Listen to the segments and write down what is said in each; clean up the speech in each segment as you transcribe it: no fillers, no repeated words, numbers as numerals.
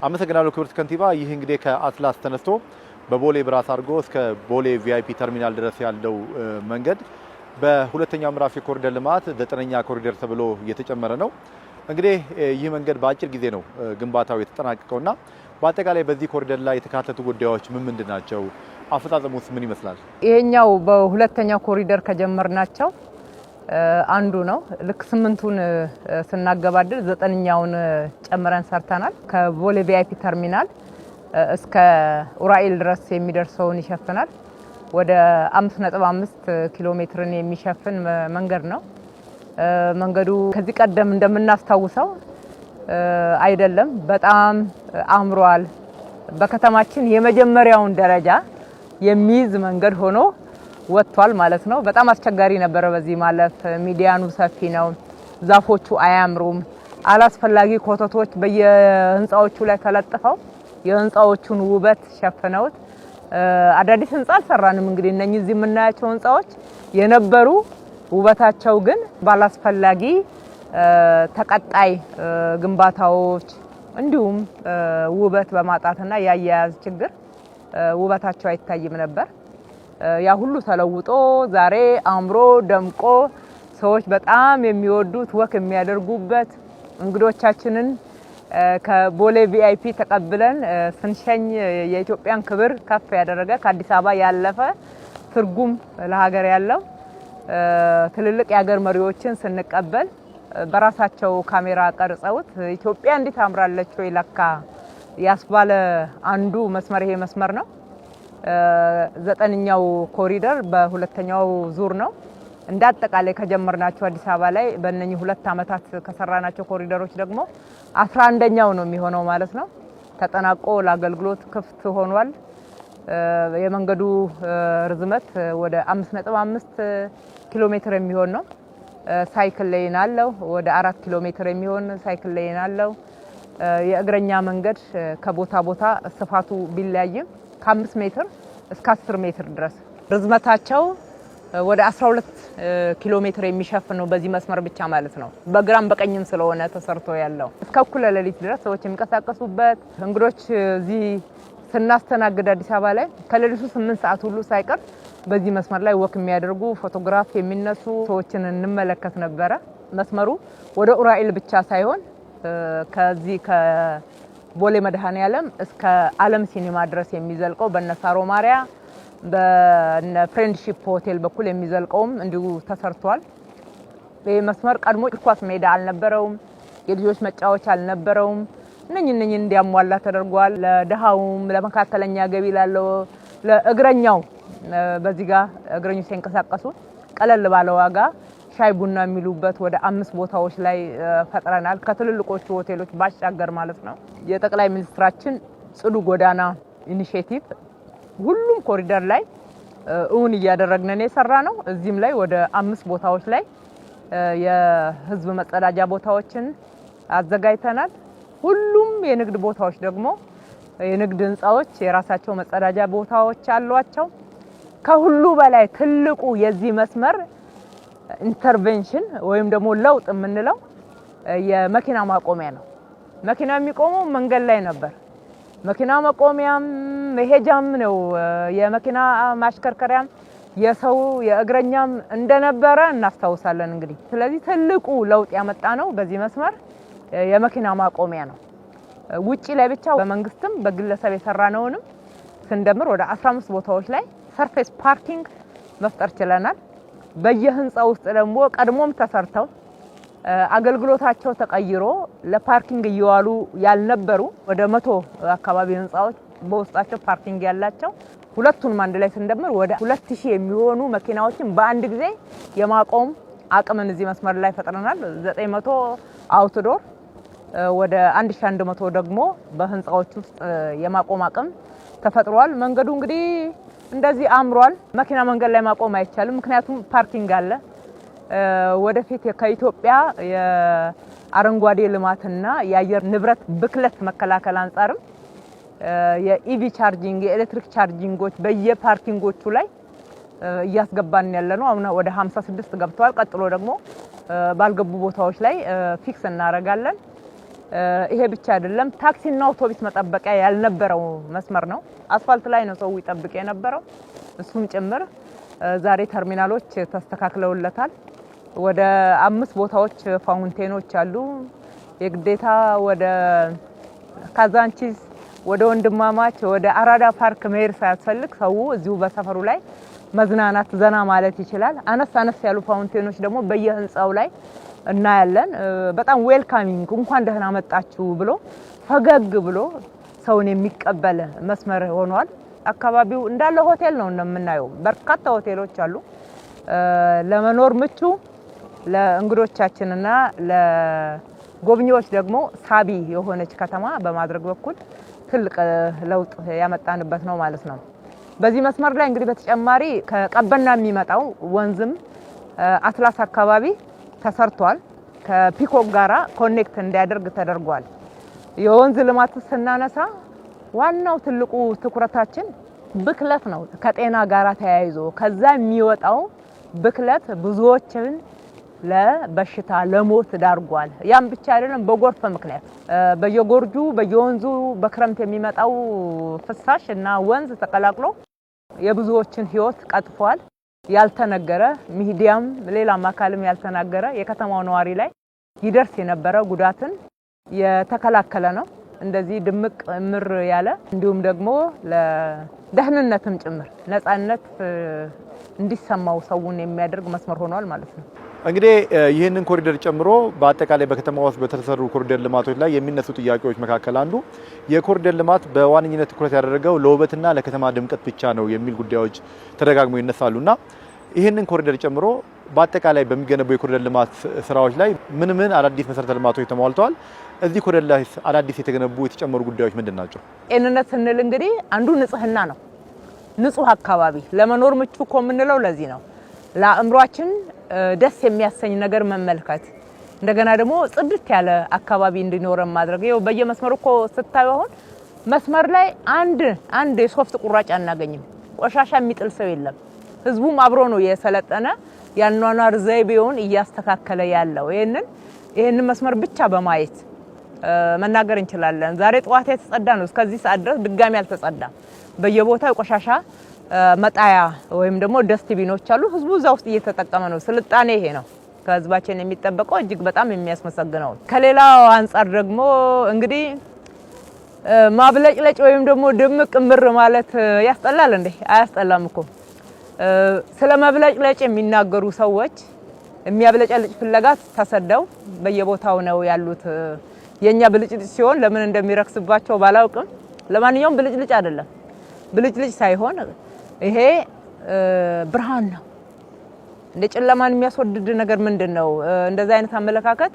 አመሰግናለሁ ክብርት ከንቲባ። ይህ እንግዲህ ከአትላስ ተነስቶ በቦሌ ብራስ አድርጎ እስከ ቦሌ VIP ተርሚናል ድረስ ያለው መንገድ በሁለተኛው ምዕራፍ የኮሪደር ልማት ዘጠነኛ ኮሪደር ተብሎ እየተጨመረ ነው። እንግዲህ ይህ መንገድ በአጭር ጊዜ ነው ግንባታው የተጠናቀቀውና በአጠቃላይ በዚህ ኮሪደር ላይ የተካተቱ ጉዳዮች ምን ምንድን ናቸው? አፈጻጸሙስ ምን ይመስላል? ይሄኛው በሁለተኛው ኮሪደር ከጀመርናቸው አንዱ ነው። ልክ ስምንቱን ስናገባድድ ዘጠነኛውን ጨምረን ሰርተናል። ከቦሌ VIP ተርሚናል እስከ ኡራኤል ድረስ የሚደርሰውን ይሸፍናል። ወደ 5.5 ኪሎ ሜትርን የሚሸፍን መንገድ ነው። መንገዱ ከዚህ ቀደም እንደምናስታውሰው አይደለም፣ በጣም አምሯል። በከተማችን የመጀመሪያውን ደረጃ የሚይዝ መንገድ ሆኖ ወጥቷል ማለት ነው። በጣም አስቸጋሪ ነበረ በዚህ ማለፍ። Median ኑ ሰፊ ነው፣ ዛፎቹ አያምሩም። አላስፈላጊ ኮተቶች በየህንፃዎቹ ላይ ተለጥፈው የህንፃዎቹን ውበት ሸፍነውት አዳዲስ ህንፃ አልሰራንም። እንግዲህ እነኚህ እዚህ የምናያቸው ህንፃዎች የነበሩ ውበታቸው ግን ባላስፈላጊ ተቀጣይ ግንባታዎች እንዲሁም ውበት በማጣትና የአያያዝ ችግር ውበታቸው አይታይም ነበር። ያ ሁሉ ተለውጦ ዛሬ አምሮ ደምቆ ሰዎች በጣም የሚወዱት፣ walk የሚያደርጉበት፣ እንግዶቻችንን ከቦሌ VIP ተቀብለን ስንሸኝ የኢትዮጵያን ክብር ከፍ ያደረገ፣ ከአዲስ አበባ ያለፈ ትርጉም ለሀገር ያለው፣ ትልልቅ የሀገር መሪዎችን ስንቀበል በራሳቸው ካሜራ ቀርጸውት ኢትዮጵያ እንዴት አምራለች ወይ ለካ ያስባለ አንዱ መስመር ይሄ መስመር ነው። ዘጠነኛው ኮሪደር በሁለተኛው ዙር ነው። እንደ አጠቃላይ ከጀመርናቸው አዲስ አበባ ላይ በእነኚህ 2 ዓመታት ከሰራናቸው ኮሪደሮች ደግሞ 11ኛው ነው የሚሆነው ማለት ነው። ተጠናቆ ለአገልግሎት ክፍት ሆኗል። የመንገዱ ርዝመት ወደ 5.5 ኪሎ ሜትር የሚሆን ነው። Cycle lane አለው። ወደ 4 ኪሎ ሜትር የሚሆን cycle lane አለው። የእግረኛ መንገድ ከቦታ ቦታ ስፋቱ ቢለያይም ከ5 ሜትር እስከ 10 ሜትር ድረስ ርዝመታቸው ወደ 12 ኪሎ ሜትር የሚሸፍን ነው በዚህ መስመር ብቻ ማለት ነው። በግራም በቀኝም ስለሆነ ተሰርቶ ያለው እስከ እኩለ ሌሊት ድረስ ሰዎች የሚንቀሳቀሱበት፣ እንግዶች እዚህ ስናስተናግድ አዲስ አበባ ላይ ከሌሊቱ 8 ሰዓት ሁሉ ሳይቀር በዚህ መስመር ላይ walk የሚያደርጉ፣ ፎቶግራፍ የሚነሱ ሰዎችን እንመለከት ነበረ። መስመሩ ወደ ኡራኤል ብቻ ሳይሆን ከዚህ ከቦሌ መድኃኔዓለም እስከ ዓለም ሲኒማ ድረስ የሚዘልቀው፣ በነሳሮ ማሪያ በነ ፍሬንድሺፕ ሆቴል በኩል የሚዘልቀውም እንዲሁ ተሰርቷል። ይህ መስመር ቀድሞ እግር ኳስ ሜዳ አልነበረውም፣ የልጆች መጫወቻ አልነበረውም። እነኝ እንዲያሟላ ተደርጓል። ለድሃውም፣ ለመካከለኛ ገቢ ላለው፣ ለእግረኛው በዚህ ጋር እግረኞች ሲንቀሳቀሱ ቀለል ባለ ዋጋ ሻይ ቡና የሚሉበት ወደ አምስት ቦታዎች ላይ ፈጥረናል። ከትልልቆቹ ሆቴሎች ባሻገር ማለት ነው። የጠቅላይ ሚኒስትራችን ጽዱ ጎዳና initiative ሁሉም ኮሪደር ላይ እውን እያደረግን የሰራነው። እዚህም ላይ ወደ አምስት ቦታዎች ላይ የህዝብ መጸዳጃ ቦታዎችን አዘጋጅተናል። ሁሉም የንግድ ቦታዎች ደግሞ የንግድ ህንፃዎች የራሳቸው መጸዳጃ ቦታዎች አሏቸው። ከሁሉ በላይ ትልቁ የዚህ መስመር intervention ወይም ደግሞ ለውጥ የምንለው የመኪና ማቆሚያ ነው። መኪና የሚቆመው መንገድ ላይ ነበር። መኪና መቆሚያም መሄጃም ነው። የመኪና ማሽከርከሪያም የሰው የእግረኛም እንደነበረ እናስታውሳለን። እንግዲህ ስለዚህ ትልቁ ለውጥ ያመጣነው በዚህ መስመር የመኪና ማቆሚያ ነው። ውጪ ላይ ብቻ በመንግስትም በግለሰብ የሰራነውንም ስንደምር ወደ 15 ቦታዎች ላይ surface parking መፍጠር ችለናል። በየህንፃ ውስጥ ደግሞ ቀድሞም ተሰርተው አገልግሎታቸው ተቀይሮ ለ parking እየዋሉ ያልነበሩ ወደ 100 አካባቢ ህንፃዎች በውስጣቸው parking ያላቸው ሁለቱንም አንድ ላይ ስንደምር ወደ 2000 የሚሆኑ መኪናዎችን በአንድ ጊዜ የማቆም አቅምን እዚህ መስመር ላይ ፈጥረናል። 900 outdoor፣ ወደ 1100 ደግሞ በህንፃዎች ውስጥ የማቆም አቅም ተፈጥሯል። መንገዱ እንግዲህ እንደዚህ አምሯል። መኪና መንገድ ላይ ማቆም አይቻልም፣ ምክንያቱም parking አለ። ወደፊት ከኢትዮጵያ የአረንጓዴ ልማትና የአየር ንብረት ብክለት መከላከል አንጻርም የ EV charging፣ የኤሌክትሪክ charging ኦች በየ parking ኦቹ ላይ እያስገባን ያለ ነው። አሁን ወደ 56 ገብተዋል። ቀጥሎ ደግሞ ባልገቡ ቦታዎች ላይ fix እናደርጋለን። ይሄ ብቻ አይደለም፣ ታክሲና አውቶቡስ መጠበቂያ ያልነበረው መስመር ነው። አስፋልት ላይ ነው ሰው ይጠብቅ የነበረው፣ እሱም ጭምር ዛሬ ተርሚናሎች ተስተካክለውለታል። ወደ 5 ቦታዎች fountain ኦች አሉ። የግዴታ ወደ ካዛንቺስ፣ ወደ ወንድማማች፣ ወደ አራዳ ፓርክ መሄድ ሳያስፈልግ ሰው እዚሁ በሰፈሩ ላይ መዝናናት ዘና ማለት ይችላል። አነስ አነስ ያሉ fountain ኦች ደግሞ በየህንፃው ላይ እናያለን። በጣም welcoming፣ እንኳን ደህና መጣችሁ ብሎ ፈገግ ብሎ ሰውን የሚቀበል መስመር ሆኗል። አካባቢው እንዳለ ሆቴል ነው እንደምናየው፣ በርካታ ሆቴሎች አሉ። ለመኖር ምቹ፣ ለእንግዶቻችንና ለጎብኚዎች ደግሞ ሳቢ የሆነች ከተማ በማድረግ በኩል ትልቅ ለውጥ ያመጣንበት ነው ማለት ነው። በዚህ መስመር ላይ እንግዲህ በተጨማሪ ከቀበና የሚመጣው ወንዝም አትላስ አካባቢ ተሰርቷል። ከፒኮክ ጋራ connect እንዲያደርግ ተደርጓል። የወንዝ ልማት ስናነሳ ዋናው ትልቁ ትኩረታችን ብክለት ነው። ከጤና ጋራ ተያይዞ ከዛ የሚወጣው ብክለት ብዙዎችን ለበሽታ ለሞት ዳርጓል። ያም ብቻ አይደለም፣ በጎርፍ ምክንያት በየ gorge ኡ በየወንዙ በክረምት የሚመጣው ፍሳሽ እና ወንዝ ተቀላቅሎ የብዙዎችን ሕይወት ቀጥፏል። ያልተነገረ፣ ሚዲያም ሌላም አካልም ያልተናገረ የከተማው ነዋሪ ላይ ይደርስ የነበረ ጉዳትን የተከላከለ ነው። እንደዚህ ድምቅ ምር ያለ እንዲሁም ደግሞ ለደህንነትም ጭምር ነፃነት እንዲሰማው ሰውን የሚያደርግ መስመር ሆኗል ማለት ነው። እንግዲህ ይህንን ኮሪደር ጨምሮ በአጠቃላይ በከተማ ውስጥ በተሰሩ ኮሪደር ልማቶች ላይ የሚነሱ ጥያቄዎች መካከል አንዱ የኮሪደር ልማት በዋነኝነት ትኩረት ያደረገው ለውበትና ለከተማ ድምቀት ብቻ ነው የሚል ጉዳዮች ተደጋግመው ይነሳሉና ይህንን ኮሪደር ጨምሮ በአጠቃላይ በሚገነቡ የኮሪደር ልማት ስራዎች ላይ ምን ምን አዳዲስ መሰረተ ልማቶች ተሟልተዋል? እዚህ ኮሪደር ላይ አዳዲስ የተገነቡ የተጨመሩ ጉዳዮች ምንድን ናቸው? ጤንነት ስንል እንግዲህ አንዱ ንጽህና ነው። ንጹህ አካባቢ ለመኖር ምቹ እኮ የምንለው ለዚህ ነው። ለአእምሯችን ደስ የሚያሰኝ ነገር መመልከት፣ እንደገና ደግሞ ጽድት ያለ አካባቢ እንዲኖረን ማድረግ። ይኸው በየመስመሩ እኮ ስታዩ አሁን መስመር ላይ አንድ አንድ የሶፍት ቁራጭ አናገኝም። ቆሻሻ የሚጥል ሰው የለም። ህዝቡም አብሮ ነው የሰለጠነ ያኗኗር ዘይቤውን እያስተካከለ ያለው። ይሄንን መስመር ብቻ በማየት መናገር እንችላለን። ዛሬ ጠዋት የተጸዳ ነው፣ እስከዚህ ሰዓት ድረስ ድጋሚ አልተጸዳም። በየቦታው የቆሻሻ መጣያ ወይም ደግሞ dustbin ኦች አሉ። ህዝቡ እዛ ውስጥ እየተጠቀመ ነው። ስልጣኔ ይሄ ነው ከህዝባችን የሚጠበቀው፣ እጅግ በጣም የሚያስመሰግነው። ከሌላው አንጻር ደግሞ እንግዲህ ማብለጭለጭ ወይም ደግሞ ድምቅ ምር ማለት ያስጠላል እንዴ? አያስጠላም እኮ። ስለ መብለጭለጭ የሚናገሩ ሰዎች የሚያብለጨልጭ ፍለጋ ተሰደው በየቦታው ነው ያሉት። የኛ ብልጭልጭ ሲሆን ለምን እንደሚረክስባቸው ባላውቅም፣ ለማንኛውም ብልጭልጭ አይደለም። ብልጭልጭ ሳይሆን ይሄ ብርሃን ነው። እንደ ጨለማን የሚያስወድድ ነገር ምንድነው? እንደዛ አይነት አመለካከት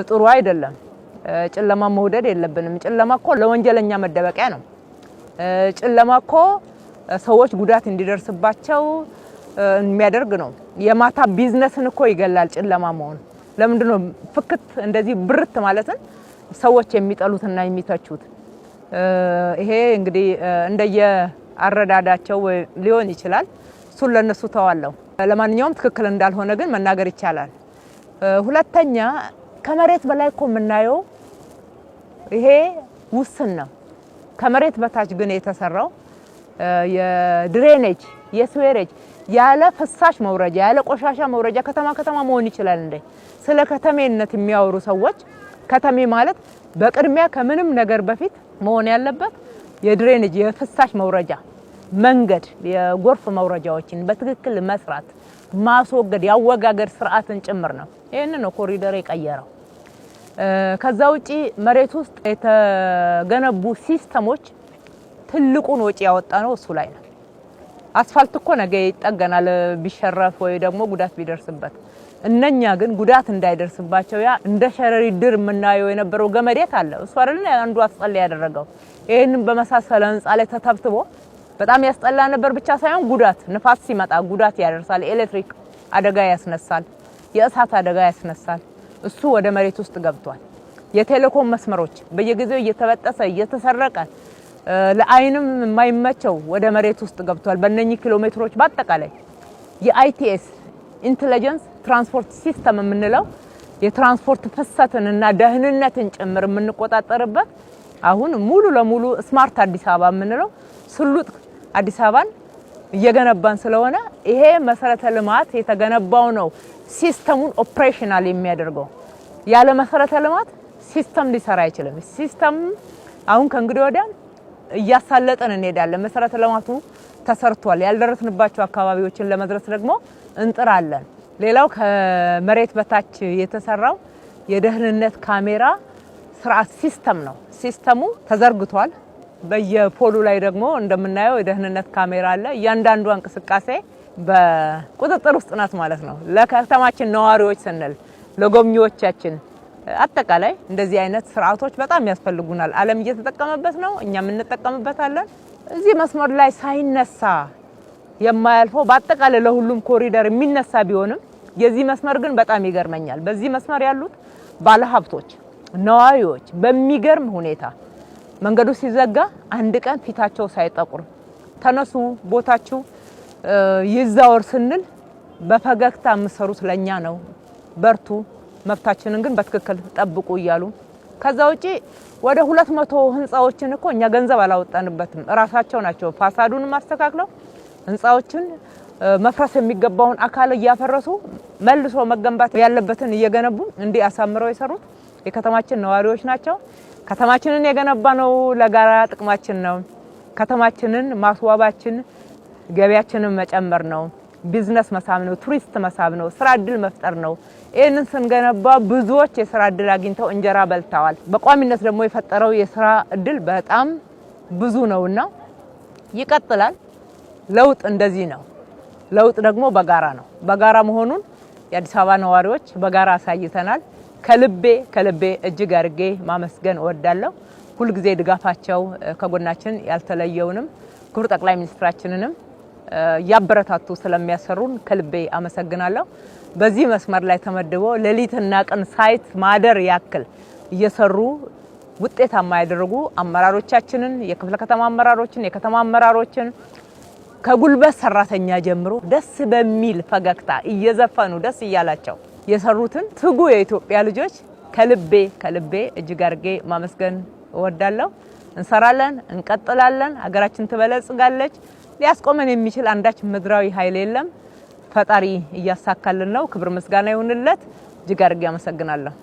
ጥሩ አይደለም። ጨለማ መውደድ የለብንም። ጨለማ እኮ ለወንጀለኛ መደበቂያ ነው። ጨለማ እኮ ሰዎች ጉዳት እንዲደርስባቸው የሚያደርግ ነው። የማታ ቢዝነስን እኮ ይገላል ጨለማ መሆን። ለምንድነው ፍክት እንደዚህ ብርት ማለትን ሰዎች የሚጠሉትና የሚተቹት? ይሄ እንግዲህ እንደየ አረዳዳቸው ሊሆን ይችላል። እሱን ለነሱ ተዋለው። ለማንኛውም ትክክል እንዳልሆነ ግን መናገር ይቻላል። ሁለተኛ ከመሬት በላይ እኮ የምናየው ይሄ ውስን ነው። ከመሬት በታች ግን የተሰራው የ drainage፣ የ sewerage፣ ያለ ፍሳሽ መውረጃ ያለ ቆሻሻ መውረጃ ከተማ ከተማ መሆን ይችላል እንዴ? ስለ ከተሜነት የሚያወሩ ሰዎች ከተሜ ማለት በቅድሚያ ከምንም ነገር በፊት መሆን ያለበት የ drainage፣ የፍሳሽ መውረጃ መንገድ፣ የጎርፍ መውረጃዎችን በትክክል መስራት፣ ማስወገድ፣ ያወጋገድ ስርዓትን ጭምር ነው። ይሄንን ነው ኮሪደር የቀየረው። ከዛ ውጪ መሬት ውስጥ የተገነቡ system ኦች ትልቁን ወጪ ያወጣ ነው እሱ ላይ ነው። አስፋልት እኮ ነገ ይጠገናል ቢሸረፍ ወይ ደግሞ ጉዳት ቢደርስበት። እነኛ ግን ጉዳት እንዳይደርስባቸው ያ እንደ ሸረሪት ድር የምናየው የነበረው ገመዴት አለ፣ እሱ አይደል አንዱ አስጠላ ያደረገው። ይሄንን በመሳሰለ ህንፃ ላይ ተተብትቦ በጣም ያስጠላ ነበር ብቻ ሳይሆን ጉዳት፣ ንፋስ ሲመጣ ጉዳት ያደርሳል፣ ኤሌክትሪክ አደጋ ያስነሳል፣ የእሳት አደጋ ያስነሳል። እሱ ወደ መሬት ውስጥ ገብቷል። የቴሌኮም መስመሮች በየጊዜው እየተበጠሰ እየተሰረቀ ለአይንም የማይመቸው ወደ መሬት ውስጥ ገብቷል። በእነኚህ ኪሎ ሜትሮች በአጠቃላይ የ ITS፣ intelligence transport system የምንለው የትራንስፖርት ፍሰትን እና ደህንነትን ጭምር የምንቆጣጠርበት፣ አሁን ሙሉ ለሙሉ smart አዲስ አበባ የምንለው ስሉጥ አዲስ አበባን እየገነባን ስለሆነ ይሄ መሰረተ ልማት የተገነባው ነው system ኡን operational የሚያደርገው። ያለ መሰረተ ልማት system ሊሰራ አይችልም። System አሁን ከእንግዲህ ወዲያ እያሳለጠን እንሄዳለን። መሰረተ ልማቱ ተሰርቷል። ያልደረስንባቸው አካባቢዎችን ለመድረስ ደግሞ እንጥራለን። ሌላው ከመሬት በታች የተሰራው የደህንነት ካሜራ ስርዓት system ነው። System ኡ ተዘርግቷል። በየ pole ኡ ላይ ደግሞ እንደምናየው የደህንነት ካሜራ አለ። እያንዳንዷ እንቅስቃሴ በቁጥጥር ውስጥ ናት ማለት ነው። ለከተማችን ነዋሪዎች ስንል፣ ለጎብኚዎቻችን አጠቃላይ እንደዚህ አይነት ስርዓቶች በጣም ያስፈልጉናል። ዓለም እየተጠቀመበት ነው፣ እኛም እንጠቀምበታለን። እዚህ መስመር ላይ ሳይነሳ የማያልፈው በአጠቃላይ ለሁሉም ኮሪደር የሚነሳ ቢሆንም የዚህ መስመር ግን በጣም ይገርመኛል። በዚህ መስመር ያሉት ባለሀብቶች፣ ነዋሪዎች በሚገርም ሁኔታ መንገዱ ሲዘጋ አንድ ቀን ፊታቸው ሳይጠቁር፣ ተነሱ ቦታችሁ ይዛወር ስንል በፈገግታ የምትሰሩት ለኛ ነው፣ በርቱ፣ መብታችንን ግን በትክክል ጠብቁ እያሉ። ከዛ ውጪ ወደ 200 ህንፃዎችን እኮ እኛ ገንዘብ አላወጣንበትም። እራሳቸው ናቸው facade ኡንም አስተካክለው ህንፃዎችን መፍረስ የሚገባውን አካል እያፈረሱ መልሶ መገንባት ያለበትን እየገነቡ እንዲህ አሳምረው የሰሩት የከተማችን ነዋሪዎች ናቸው። ከተማችንን የገነባነው ለጋራ ጥቅማችን ነው። ከተማችንን ማስዋባችን ገቢያችንን መጨመር ነው። ቢዝነስ መሳብ ነው። ቱሪስት መሳብ ነው። ስራ እድል መፍጠር ነው። ይህንን ስንገነባ ብዙዎች የስራ እድል አግኝተው እንጀራ በልተዋል። በቋሚነት ደግሞ የፈጠረው የስራ እድል በጣም ብዙ ነውና ይቀጥላል። ለውጥ እንደዚህ ነው። ለውጥ ደግሞ በጋራ ነው። በጋራ መሆኑን የአዲስ አበባ ነዋሪዎች በጋራ አሳይተናል። ከልቤ ከልቤ እጅግ አድርጌ ማመስገን እወዳለሁ። ሁልጊዜ ድጋፋቸው ከጎናችን ያልተለየውንም ክቡር ጠቅላይ ሚኒስትራችንንም እያበረታቱ ስለሚያሰሩን ከልቤ አመሰግናለሁ። በዚህ መስመር ላይ ተመድቦ ሌሊትና ቀን site ማደር ያክል እየሰሩ ውጤታማ ያደረጉ አመራሮቻችንን፣ የክፍለ ከተማ አመራሮችን፣ የከተማ አመራሮችን ከጉልበት ሰራተኛ ጀምሮ ደስ በሚል ፈገግታ እየዘፈኑ ደስ እያላቸው የሰሩትን ትጉ የኢትዮጵያ ልጆች ከልቤ ከልቤ እጅግ አድርጌ ማመስገን እወዳለሁ። እንሰራለን፣ እንቀጥላለን። ሀገራችን ትበለጽጋለች። ሊያስቆመን የሚችል አንዳች ምድራዊ ኃይል የለም። ፈጣሪ እያሳካልን ነው። ክብር ምስጋና ይሁንለት። እጅግ አድርጌ አመሰግናለሁ።